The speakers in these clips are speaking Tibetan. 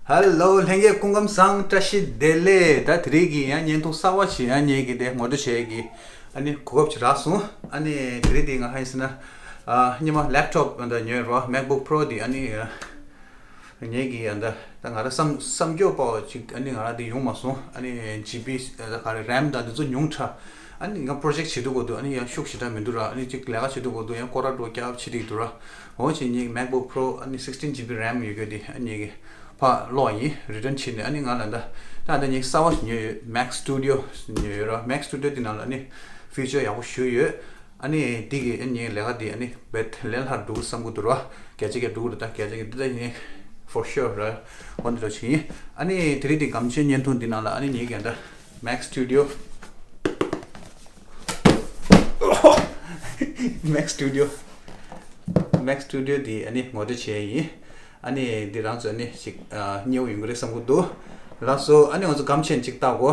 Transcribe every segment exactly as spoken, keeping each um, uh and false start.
ཧེ་ལོ། ལྷན་རྒྱས་སྐུ་ཁམས་བཟང་། བཀྲ་ཤིས་བདེ་ལེགས། ད་དེ་རིང་གི་ཡང་བརྙན་ཐུང་གསར་པ་ཞིག་ཡང་ངེད་ཀྱིས་དེ་ངོ་སྤྲོད་བྱེད་ཀྱི་ཨ་ནི་གོ་སྐབས་ཅིག་རག་སོང་། ཨ་ནི་དེ་རིང་དེ་ང་ཧ་ཡིན་ཟེར་ན་ཨ་སྔོན་མ་ལེབ་ཊོབ་འདི་ཉོས་རོ། MacBook Pro དེ་ཨ་ནི་ངེད་ཀྱིས་ཨ་ད་ད་ང་རང་བསམ་བསམ་སྐྱོ་པོ་ཅིག་ཨ་ནི་ང་རང་དེ་ཡོང་མ་སོང་། ཨ་ནི་ཇི་བི་ད་ག་རེ་རེམ་དང་འདི་ཚོ་ཉུང་དྲགས། ཨ་ནི་ང་པོ་རོ་ཇེཀ་བྱེད་དུས་སྐབས་དུ་ཨ་ནི་ཡང་ཤུགས་ཞེ་དྲག་མི་འདུག་ར། ཨ་ནི་ཅིག་ལས་ཀ་བྱེད་དུས་སྐབས་དུ་ཡང་སྐོར་ར་འགྲོ་རྒྱབ་བྱེད་དེ་འདུག་ར། འོ་ཅིག་ངེད་MacBook Pro ཨ་ནི་sixteen GB རེམ་ཡོད་རྒྱུ་དེ་ཨ་ནི་ངེད་ཀྱིས་ཕར་སློག་ཡིན། རི་ཊན་བྱས་ནས། ཨ་ནི་ང་ལ་ད་ད་ད་ངེད་གསར་པ་ཞིག་ཉོས་ཡོད། Mac Studio ཉོས་ཡོད་ར། Mac Studio དེ་ནང་ལ་ཨ་ནི་ཕི་ཅར་ཡག་པོ་ཞེ་པོ་ཡོད། ཨ་ནི་དེ་གི་ཨ་ནི་ལས་ཀ་དེ་ཨ་ནི་བེད་ལེན་ལྷར་འགྲོ་གི་བསམ་གི་འདུག་ར། བརྒྱ་ཆ་བརྒྱ་འགྲོ་གི་རེད། ད་བརྒྱ་ཆ་བརྒྱ་འདི་ད་ཡིན་for sure ར། འོ་འདི་འདྲ་ཞིག་ཡིན། ཨ་ནི་དེ་རིང་དེ་སྒམ་ཆེན་བརྙན་ཐུང་འདི་ནང་ལ་ཨ་ནི་ངེད་ཀྱིས་ད་Mac Studio Mac Studio Mac Studio དེ་ཨ་ནི་ངོ་སྤྲོད་བྱས་ཡིན། ཨ་ནི་འདི་རང་ཚོ་ཨ་ནི་ཞིག་ཨ་མཉེས་པོ་ཡོང་གི་རེད་བསམ་གི་འདུག་ལགས་སོ། ཨ་ནི་ང་ཚོ་སྒམ་ཆེན་ཅིག་བལྟ་གོ།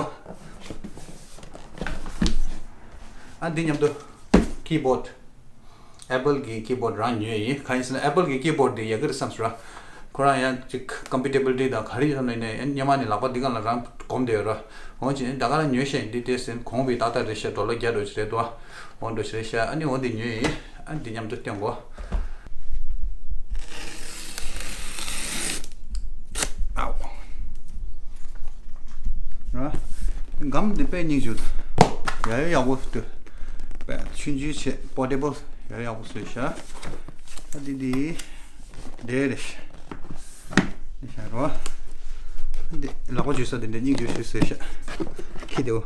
ཨ་འདི་མཉམ་དུ་ཀི་བོཌ། Apple གི་ཀི་བོཌ་རང་ཉོས་ཡིན། གང་ཡིན་ཟེར་ན་Apple གི་ཀི་བོཌ་འདི་ཡག་གི་རེད་བསམ་སོང་ར། ཁོ་རང་ཡང་ཅིག་compatibility དང་ག་རེ་ཡིན་བསམ་ནས་ནས་སྔོན་མ་ནས་ལག་པ་འདི་སྒང་ལ་རང་གོམས་བསྡད་ཡོད་ར། འོན་ཀྱང་ད་ག་རང་ཉོས་ཤེས་འདི་དེ་ཟིན་གོང་བའི་ཏག་ཏག་རེད་ཤག་ཌོ་ལར་བརྒྱ་འགྲོ་ཞིག་རེད་དོ། འོ་འགྲོ་ཞིག་རེད་ཤག་ཨ་ནི་འོ་འདི་ཉོས་ཡིན། ཨ་འདི་མཉམ་དུ་སྟོན་གོ། ཨའོ། ར། སྒམ་འདི་དཔེ་སྙིང་རྗེ། ཡ་ཡ་ཡག་པོ་འདུག་དཔེ་ཆུང་ཆུང་བྱས་པོར་ཊེ་བལ་ཡ་ཡག་པོ་བཟོས་ཤག་ཨ་འདི་འདི་འདི་རེད་ཤག་འདི་ཤག་རོ། འདི་ལག་པ་འཇུ་ས་འདི་འདྲ་སྙིང་རྗེ་ཞིག་བཟོས་ཤག་ཁྱི་དེའོ།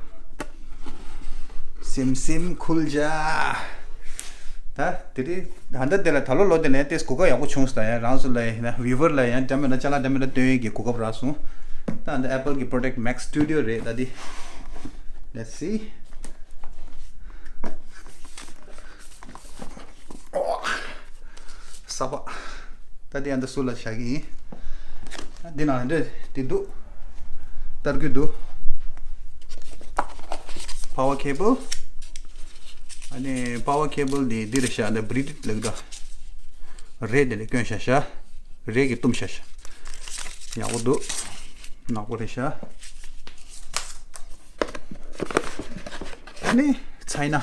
སིམ་སིམ་ཁུལ་ཇ། ད་དེ་རིང་ད་ལྟ་དེ་ལ་ད་ལོ་ལོ་དེ་ནས་ཏེས་གོ་སྐབས་ཡག་པོ་བྱུང་སོང་། ད་ཡང་རང་ཚོ་ལ་ཡིན་ན་བིའུ་ཝར་ལ་ཡང་འདྲ་མིན་ན་ཅ་ལག་འདྲ་མིན་ན་སྟོན་ཡས་ཀྱི་གོ་སྐབས་རག་སོང་། ད་འདི་Apple གི་པོརོ་ཌག་Mac Studio རེད། ད་འདི་let's see། ཨོ། ས་པ། ད་འདི་ཡང་འདི་སུ་ལ་བཞག་གི་ཡིན། འདི་ནང་འདི་འདི་འདུག་ཏར་ཀི་འདུག power cable། ཨ་ནི་power cable འདི་འདི་རེད་ཤག་འདི་བྷི་རིག་ལབ་ཀྱི་འདུག་རས་འདི་ལ་བསྐྱོན་བཞག་ཤག་རས་ཀྱིས་བཏུམས་བཞག་ཤག་ཡག་པོ་འདུག་ནག་པོ་རེད་ཤག་ཨ་ནི་China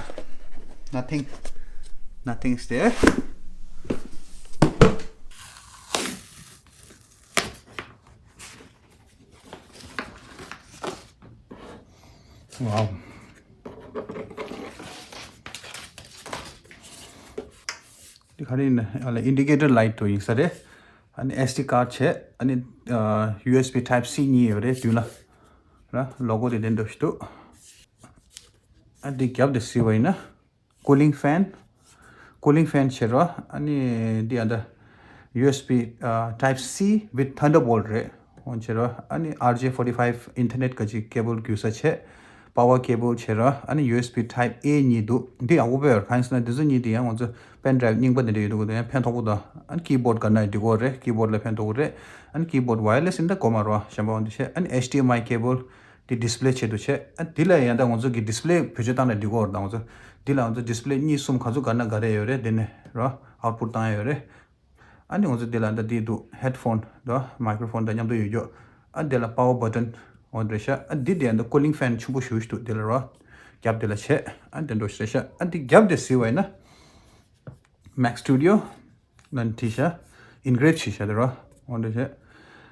nothing nothing is there། Wow། འདི་ག་རེ་ཡིན་ན་ཨ་ལ་ཨིན་ཌི་ཀེ་ཊར་ལའིཊ་དུ་ཡིན་ས་རེད། ཨ་ནི་ཨེསི་ཌི་ཀར་ཌི་བྱས། ཨ་ནི་ཡུ་ཨེསི་བི་ཊའིབ་སི་གཉིས་ཡོད་རེད་མདུན་ལ། ར་ལོ་གོ་དེ་དེ་འདྲ་ཞིག་འདུག་ཨ་འདི་རྒྱབ་དེ་གཟིགས་པ་ཡིན་ན། cooling fan cooling fan བྱེད་རོགས། ཨ་ནི་འདི་ཨ་ད་ཡུ་ཨེསི་བི་ཨ་Type C with Thunderbolt རེད། འོན་བྱེད་རོགས། ཨ་ནི་R J forty five internet ག་ཅིག་cable རྒྱུ་ས་བྱས། power cable བྱེད་རོགས། ཨ་ནི་ཡུ་ཨེསི་བི་Type A གཉིས་འདུག་འདི་ཡག་པོ་དཔེ་ཡོད། གང་ཡིན་ཟེར་ན་འདི་ཚོ་གཉིས་དེ་ཡང་ང་ཚོ་pen drive རྙིང་པ་འདི་འདྲ་ཡོད་འདུག་དེ་ཡང་ཕན་ཐོགས་པོ་དང་། ཨ་ནི་ཀི་བོཌ་ག་ན་འགྲིག་གོ་རེད། ཀི་བོཌ་ལ་ཕན་ཐོགས་རེད། ཨ་ནི་ཀི་བོཌ་ཝ་ཡར་ལེ་སི་ཡིན་ད་གོ་མ་རོགས་གཞན་པ་འོན་ཏེ་བྱས། ཨ་ནི་H D M I cable དེ་ཌིས་པ་ལེ་ཆེད་དུ་བྱས། ཨ་དེ་ལ་ཡང་ད་ང་ཚོ་གི་ཌིས་པ་ལེ་བེད་སྤྱོད་བཏང་ན་འགྲིག་གོ་རེད། ད་ང་ཚོ་དེ་ལ་ང་ཚོ་ཌིས་པ་ལེ་གཉིས་གསུམ་ག་ཚོད་ག་ན་ག་རེ་ཡོད་རེད། དེ་ནས་རོ། ཨའུཊ་པུཊ་བཏང་ཡ་ཡོད་རེད། ཨ་ནི་ང་ཚོ་དེ་ལ་ད་དེ་འདུག་ཧེཌ་ཕོན་དང་མའི་ཀྲོ་ཕོན་དང་མཉམ་དུ་ཡོད་རྒྱུ། ཨ་དེ་ལ་པ་ཝར་བ་ཊན་འོ་འདྲ་ཤག་ཨ་དེ་དེ་ད་ཀུ་ལིང་ཕེན་ཆུང་པོ་ཞུ་ཞུ་འདུག་དེ་ལ་རོ། རྒྱབ་དེ་ལ་བྱས། ཨ་དེ་འགྲོ་ཤག་ཨ་དེ་རྒྱབ་དེ་གཟིགས་པ་ཡིན་ན། Mac Studio ལ་བྲིས་ཤག་ཨིན་གྷི་རེབ་བྱས་ཤག་དེ་རོ། འོ་འདྲ་བྱས།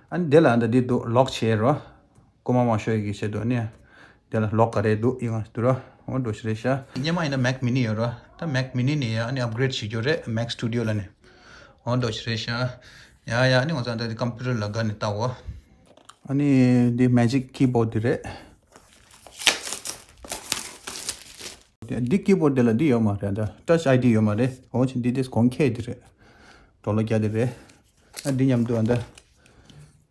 ཨ་ནི་དེ་ལ་ཨ་ད་འདི་འདུག་ལོག་བྱས་རོ། རྐུ་མ་མ་ཤོར་ཡག་གི་ཆེད་དུ་ཨ་ནི། དེ་ལ་ལོག་ག་རེ་འདུག་ཡིན་ང་འདུག་རོ། འོ་འདྲ་བྱས་རེད་ཤག་སྔོན་མ་ཡིན་ན་Mac Mini ཡོད་རོ། ད་Mac Mini ནས་ཡང་ཨ་ནི་ཨབ་གྷི་རེད་བྱེད་རྒྱུ་རེད་Mac Studio ལ་ནི། འོ་འདྲ་བྱས་རེད་ཤག་ཡ་ཡ་ཨ་ནི་ང་ཚོ་ཨ་ད་འདི་ཀམ་པུ་ཊར་ལ་སྒར་ནས་བལྟའོ། ཨ་ནི་འདི་Magic Keyboard འདི་རེད། འདི་ཀི་བོཌ་དེ་ལ་འདི་ཡོད་མ་རེད། ད་Touch I D ཡོད་མ་རེད། འོ་ཅི་འདི་དེ་གོང་ཁེ་འདི་རེད། ཌོ་ལར་བརྒྱ་འདི་རེད། ཨ་འདི་མཉམ་དུ་ཨ་ད་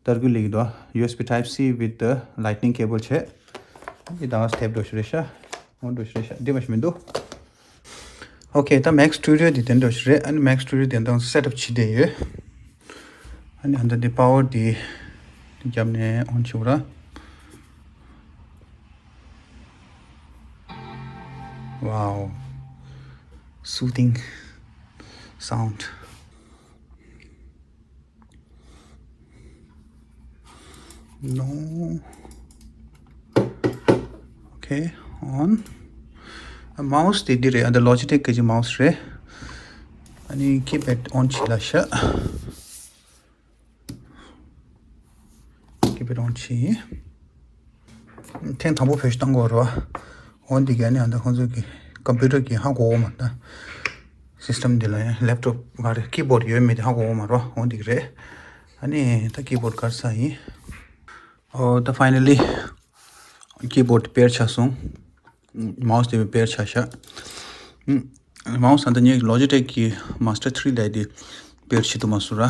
ཏར་ཀི་ལེགས་འདུག་ཡུ་ཨེསི་བི་Type C with the lightning cable བྱས། ཨ་འདི་ད་ང་ཐེབས་འགྲོ་ཞིག་རེད་ཤག་འོ་འགྲོ་ཞིག་རེད་ཤག་འདི་མ་ཞིག་མི་འདུག་ཨོ་ཁེ། ད་Mac Studio འདི་དེ་འགྲོ་ཞིག་རེད། ཨ་ནི་Mac Studio དེ་འདང་སེ་ཊབ་བྱས་བསྡད་ཡོད། ཨ་ནི་ཨ་ད་འདི་པ་ཝར་འདི་རྒྱབ་ནས་ཨོན་བྱེད་དགོས་ར། Wow, soothing sound. No. Okay, on. Mouse དེ་འདི་རེད། ཨ་ད་Logitech གི་mouse རེད། ཨ་ནི་keypad on བྱེད་ལ་ཤག keypad on བྱེད། ཐེངས་དང་པོ་བེད་སྤྱོད་བཏང་དགོས་རེད་བ། འོ་འདི་ག་ནི་ཨ་ད་ཁོང་ཚོ་གི་computer གི་ཧ་གོ་གོ་མ་ད། System འདི་ལ་ཡང་laptop ག་རེ་keyboard ཡོད་མེད་དེ་ཧ་གོ་གོ་མ་རེད་བ། འོ་འདི་གི་རེད། ཨ་ནི་ད་keyboard ག་རེ་ས་ཡིན། ཨོ་ད་finally keyboard དེ་pair ཆགས་སོང་། mouse དེ་pair ཆགས་ཤག mouse ཨ་ད་ངས་Logitech གི Master three ལས་དེ་pair བྱེད་ཐུབ་མ་སོང་ར།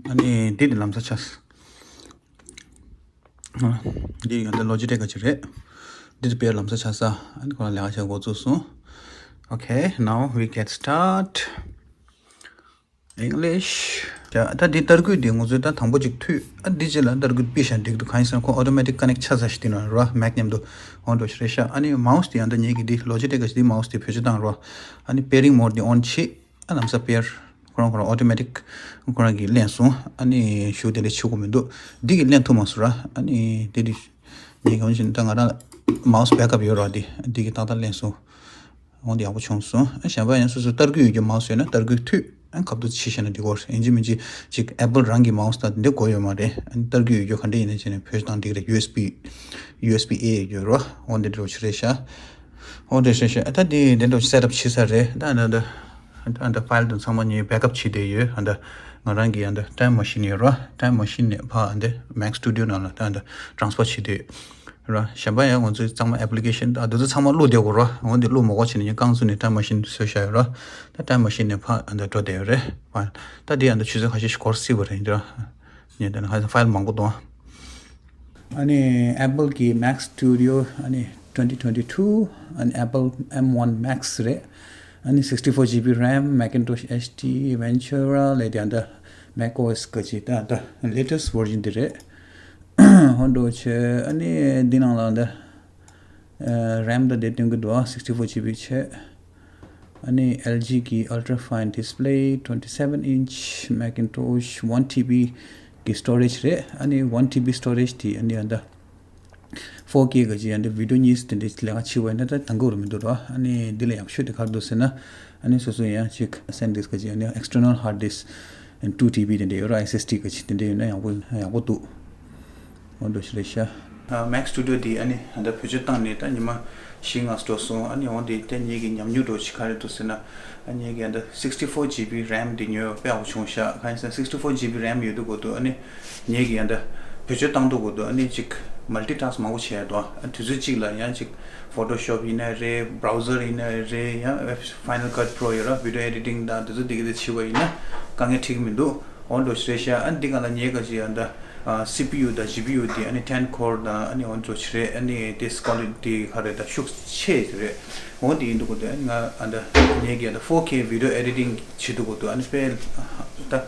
ཨ་ནི་འདི་དེ་ལམ་སང་ཆགས། འདི་ཡང་ད་Logitech ག་ཅིག་རེད། འདི་དེ་pair ལམ་སང་ཆགས་ས། ཨ་ནི་ཁོ་རང་ལས་ཀ་བྱ་འགོ་བཙུགས་སོང་། Okay, now we get start. English. ཡ་ད་འདི་ཏར་སྐུད་འདི་ང་ཚོས་ད་དང་པོ་ཅིག་མཐུད། ཨ་འདི་རྗེས་ལ་ཏར་སྐུད་ཕུད་བཞག་འགྲིག་འདུག་གང་ཡིན་ཟེར་ན་ཁོ་automatic connect ཆགས་ས་ཞིག་འདི་ན་རོ་Mac མཉམ་དུ་འོང་འགྲོ་ཞིག་རེད་ཤག་ཨ་ནི་mouse དེ་ཡང་ད་ངེད་ཀྱི་འདི་Logitech ག་ཞིག་འདི་mouse དེ་བེད་སྤྱོད་བཏང་རོ། ཨ་ནི་pairing mode འདི་on བྱེད། ཨ་ལམ་སང་pair ཁོ་རང་ཁོ་རང་automatic ཁོ་རང་གིས་ལེན་སོང་། ཨ་ནི་ཞུ་དེ་འདྲ་ཞུ་དགོས་མི་འདུག་འདི་གིས་ལེན་ཐུབ་མ་སོང་ར། ཨ་ནི་དེ་འདི་ངེད་གང་བཞིན་ད་ང་རང་mouse backup ཡོད་ར། འདི་འདི་གིས་ཏག་ཏག་ལེན་སོང་། འོང་དེ་ཡག་པོ་བྱུང་སོང་། ཨ་གཞན་པ་ཡང་སོ་སོ་ཏར་སྐུད་ཡོད་རྒྱུ་mouse ཡོད་ན་ཏར་སྐུད་མཐུད། ཨ་ཁ་ཐུག་ཕྱི་བཤད་ན་འགྲིག་གོ། ཡིན་གཅིག་མིན་གཅིག་ཅིག་Apple རང་གི་mouse དང་དེ་འདྲ་དགོས་ཡོད་མ་རེད། ཨ་ནི་ཏར་སྐུད་ཡོད་རྒྱུ་ག་འདྲ་ཡིན་ན་བྱས་ནས་བེད་སྤྱོད་བཏང་འགྲིག་རེད། USB USB A ཡོད་རོ། འོ་འདི་འདྲ་ཞིག་རེད་ཤག་འོ་འདྲ་ཞིག་རེད་ཤག་ཨ་ད་འདི་འདི་འདྲ་setup བྱེད་ས་རེད། ད་ཨ་ད་ཨ་ད་file དང་ཚང་མ་ངས་backup བྱེད་བསྡད་ཡོད། ཨ་ད་ང་རང་གི་ཨ་ད time machine ཡོད་རོ། time machine ནས་ཕར་ཨ་ད་Mac Studio ནང་ལ་ད་ཨ་ད་transfer བྱེད་བསྡད་ཡོད། ར། གཞན་པ་ཡང་ང་ཚོའི་ཚང་མ་application ད་འདི་ཚོ་ཚང་མ་བླུགས་བསྡད་དགོས་ར། འོ་འདི་བླུགས་མ་དགོས་བྱས་ནས་ངས་རྐང་བཙུགས་ནས time machine བཟོས་བཞག་ཡོད་ར། ད་time machine ནས་ཕར་ཨ་འདི་འགྲོ་བསྡད་ཡོད་རེད། ད་འདི་ཨ་འདི་ཆུ་ཚོད་ཁ་ཤས་ཤིག་འགོར་སྲིད་པ་རེད་འདི་ར། ངས་ད་ནི་ཧ་file མང་པོ་འདུག་ཨ་ནི་Apple གི་Mac Studio ཨ་ནི་twenty twenty-two ཨ་ནི་Apple M one Max རེད། ཨ་ནི་sixty-four GB RAM Macintosh H D Ventura ལས་དེ་ཨ་འདི་macOS ག་ཅི་ད་ད་latest version འདི་རེད། ཧོན་འགྲོ་ཆེ། ཨ་ནི་འདི་ནང་ལ་འདི་ཨ་RAM ད་དེ་སྟོན་གི་འདུག sixty-four GB ཆེ། ཨ་ནི་LG གི ultra fine display twenty-seven inch Macintosh one TB གི་storage རེད། ཨ་ནི་one TB storage དེ་ཨ་ནི་ཨ་ད་four K ག་ཅི་ཨ་ནི་video གཉིས་དེ་འདྲ་ལས་ཀ་བྱེད་པ་ཡིན་ན་ད་དང་གོ་རུ་མི་འདུག་ར། ཨ་ནི་འདི་ལས་ཡག་ཤོས་དེ་ག་རེ་འདུག་ཟེར་ན། ཨ་ནི་སོ་སོ་ཡང་ཅིག་SanDisk ག་ཅི་ཨ་ནི་external hard disk two TB དེ་འདྲ་ཡོད་ར། SSD ག་ཅི་དེ་འདྲ་ཡོད་ན་ཡག་པོ་ཡག་པོ་འདུག་འོ་འདྲ་ཞིག་རེད་ཤག་ཨ། Mac Studio དེ་ཨ་ནི་ད་བེད་སྤྱོད་བཏང་ནས་ད་ཉི་མ་བཞི་ལྔ་འགྲོ་སོང་། ཨ་ནི་འོ་དེ་ད་ངེད་ཀྱི་ཉམས་མྱོང་འདྲ་ཞིག་ག་རེ་འདུག་ཟེར་ན། ཨ་ངེད་ཀྱི་ད་sixty-four GB RAM དེ་ཉོས་པ་དཔེ་ཡག་པོ་བྱུང་ཤག་གང་ཡིན་ཟེར་ན་sixty-four GB RAM ཡོད་དུས་གོ་དུས་ཨ་ནི་ངེད་ཀྱི་ད་བེད་སྤྱོད་བཏང་དུས་གོ་དུས་ཨ་ནི་ཅིག་multitask མང་པོ་བྱས་འདུག་ཨ་དུས་ཚོད་གཅིག་ལ་ཡང་ཅིག Photoshop ཡིན་ན་རེད། Browser ཡིན་ན་རེད། ཡང་Final Cut Pro ཡོད་ར། Video editing དང་དེ་ཚོ་དེ་ག་དེ་བྱེད་པ་ཡིན་ན་དཀའ་ངལ་འཕྲད་ཀྱི་མི་འདུག་འོ་འདྲ་ཞིག་རེད་ཤག་ཨ་ནི་འདི་ག་ལ་ངེད་ག་ཅི་ཡང་ད་ཨ་CPU དང་GPU དེ་ཨ་ནི་ten core དང་ཨ་ནི་འོ་འདྲ་ཞིག་རེད། ཨ་ནི་དེ་quality དེ་ག་རེད་ད་ཤུགས་ཆེ་ཞིག་རེད། འོ་དེ་ཡིན་དུས་གོ་དུས་ཨ་ནི་ང་ཨ་ད་ངེད་ཀྱི་ད་four K video editing བྱེད་དུས་གོ་དུས་ཨ་ནི་དཔེ་ད་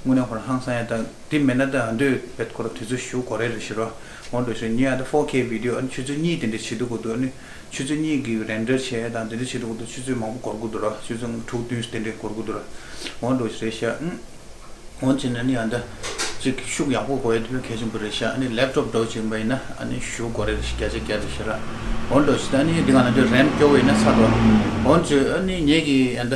དངོས་གནས་ཁོ་རང་ཧང་སང་ཡ་ད་དེ་མེད་ན་ད་ཨ་འདོད་པད་ཁོ་ར་དུས་ཚོད་ཞུ་དགོས་རེད་རེད་ཞེས་རོ། འོ་འདྲ་ཞིག་ངེད་ཨ་ད་four K video ཨ་ནི་ཆུ་ཚོད་གཉིས་དེ་འདྲ་བྱེད་དུས་གོ་དུས་ཨ་ནི་ཆུ་ཚོད་གཉིས་ཀྱི་render བྱས་དང་དེ་འདྲ་བྱེད་དུས་གོ་དུས་ཆུ་ཚོད་མང་པོ་འགོར་གི་འདུག་ར། ཆུ་ཚོད་དྲུག་བདུན་དེ་འདྲ་འགོར་གི་འདུག་ར། འོ་འདྲ་ཞིག་རེད་ཤག་ཨུམ། འོན་ཀྱང་ཨ་ནི་ཨ་ད་ཅིག་ཤུགས་ཡག་པོ་དགོས་ཡ་དེ་གལ་ཆེན་པོ་རེད་ཤག་ཨ་ནི་laptop འདྲ་བོ་ཅིག་ཡིན་པ་ཡིན་ན་ཨ་ནི་ཤུགས་དགོས་རེད་ཤག་བརྒྱ་ཆ་བརྒྱ་རེད་ཤག་ར། འོ་འདྲ་ཞིག་ད་ཨ་ནི་འདི་ག་ན་འདི་RAM སྐྱོ་བོ་ཡིན་ན་ཚར་འདུག་འོན་ཀྱང་ཨ་ནི་ངེད་ཀྱི་ཨ་ད་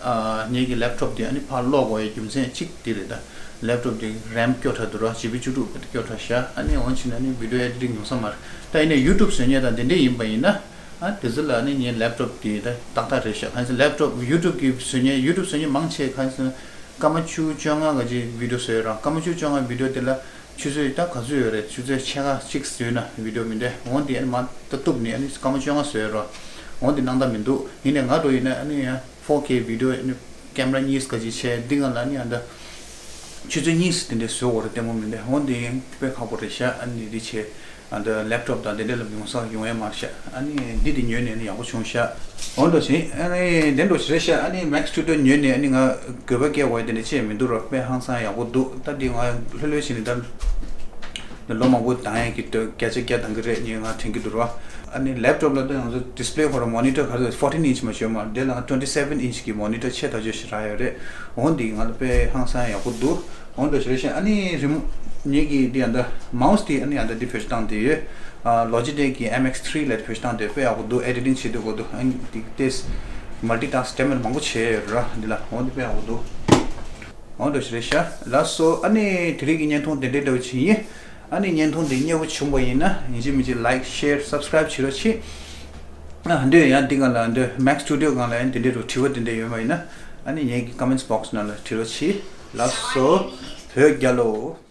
ཨ་ངེད་ཀྱི་laptop དེ་ཨ་ནི་ཕར་ལོག་དགོས་ཡ་རྒྱུ་མཚན་གཅིག་དེ་རེད་ད། laptop དེ་RAM སྐྱོ་དྲགས་འདུག་ར། GB བཅུ་དྲུག་སྐྱོ་དྲགས་ཤག་ཨ་ནི་འོན་ཀྱང་ཨ་ནི་video editing ཡོང་ས་མ་རེད། ད་ཡིན་ནའི་YouTube བཟོ་མཁན་དང་དེ་འདྲས་ཡིན་པ་ཡིན་ན། ཨ་དེ་ཚོ་ལ་ནི་ངའི་laptop དེ་ད་ཏག་ཏག་རེད་ཤག་གང་ཡིན་ཟེར་laptop YouTube གི་བཟོ་མཁན་YouTube བཟོ་མཁན་མང་ཆེ་གང་ཡིན་ཟེར་ན་སྐར་མ་བཅུ་བཅོ་ལྔ་ག་ཅིག་video བཟོས་ར། སྐར་མ་བཅུ་བཅོ་ལྔ་video དེ་ལ་ཆུ་ཚོད་ད་ག་ཚོད་ཡོད་རེད། ཆུ་ཚོད་ཕྱེད་ཀ་གཅིག་བཟོས་ན་video མི་འདྲ་འོང་དེ་ཨ་ནི་མ་ད་གཏུབ་ནས་ཨ་ནི་སྐར་མ་བཅོ་ལྔ་བཟོས་ར། འོང་དེ་སྣང་དག་མི་འདུག་ཡིན་ནའི་ང་འདྲ་ཡིན་ན་ཨ་ནི་ཡང་four K video ཨ་ནི་camera གཉིས་ག་ཅིག་བྱས་འདི་ག་ལ་ནི་ཨ་ད་ཆུ་ཚོད་གཉིས་དེ་འདྲ་བཟོ་དགོས་རེད་ལྟད་མོ་མི་འདྲ་འོང་དེ་ཡང་དཔེ་ཁག་པོ་རེད་ཤག་ཨ་ནི་འདི་བྱས། ཨ་འདི་laptop དང་དེ་འདྲ་ལ་ཡོང་ས་ཡོང་ཡ་མ་རེད་ཤག་ཨ་ནི་འདི་དེ་ཉོས་ནས་ནི་ཡག་པོ་བྱུང་ཤག་འོ་འདྲ་ཞིག་ཨ་ནི་དེ་འདྲ་ཞིག་རེད་ཤག་ཨ་ནི་Mac Studio ཉོས་ནས་ཨ་ནི་ང་དགོས་པ་སྐྱེ་བ་ཡ་དེ་འདྲ་ཅི་ཡང་མི་འདུག་རོགས་དཔེ་ཧང་སང་ཡག་པོ་འདུག་ད་འདི་ང་ལྷོད་ལྷོད་བྱས་ནས་ད་ལོ་མང་པོ་དང་ཡ་གི་བརྒྱ་ཆ་བརྒྱ་དང་གི་རེད་ནི་ང་དྲན་གི་འདུག་རོགས། ཨ་ནི་laptop ལ་ད་ང་ཚོ་display ཁོ་ར་monitor ག་ཚོད་fourteen inch མ་ཤོད་མ་དེ་ལ་twenty seven inch གི་monitor ཆེ་ཐག་ཆོད་ཞིག་རག་ཡོད་རེད། འོ་འདི་ང་ལ་དཔེ་ཧང་སང་ཡག་པོ་འདུག་འོ་འདྲ་ཞིག་རེད་ཤག་ཨ་ནི་རི་མོ། ངེད་ཀྱི་འདི་ཡང་ད་མའུ་སི་དེ་ཨ་ནི་ཡང་ད་འདི་བེད་སྤྱོད་བཏང་བསྡད་ཡོད། ཨ་Logitech་གི་M X three་ལ་བེད་སྤྱོད་བཏང་བསྡད་དཔེ་ཡག་པོ་འདུག་ཨེ་ཌི་ཊིང་བྱེད་དུས་སྐབས་དུ་ཨ་ནི་འདི་ཏེས་མལ་ཊི་ཊཱ་སི་ཀི་སྐྲན་མ་མང་པོ་བྱས་ཡོད་ར་འདི་ལ། འོ་འདི་དཔེ་ཡག་པོ་འདུག་འོ་འདྲ་ཞིག་རེད་ཤག་ལགས་སོ། ཨ་ནི་དེ་རིང་གི་བརྙན་ཐུང་དེ་འདྲའི་འདྲ་བོ་ཅིག་ཡིན། ཨ་ནི་བརྙན་ཐུང་དེ་མཉེས་པོ་བྱུང་བ་ཡིན་ན་ཡིན་གཅིག་མིན་གཅིག་like, share, subscribe་བྱེད་རོགས་གྱིས། ཨ་འདོད་ཡང་འདི་སྒང་ལ་འདོད་Mac Studio་སྒང་ལ་ཡང་དེ་འདྲའི་རུ་དྲི་བ་དེ་འདྲ་ཡོད་པ་ཡིན་ན་ཨ་ནི་ངེད་ཀྱི་comments box་ནང་ལ་དྲི་རོགས་གྱིས། ལགས་སོ། བོད་རྒྱལ་ལོ།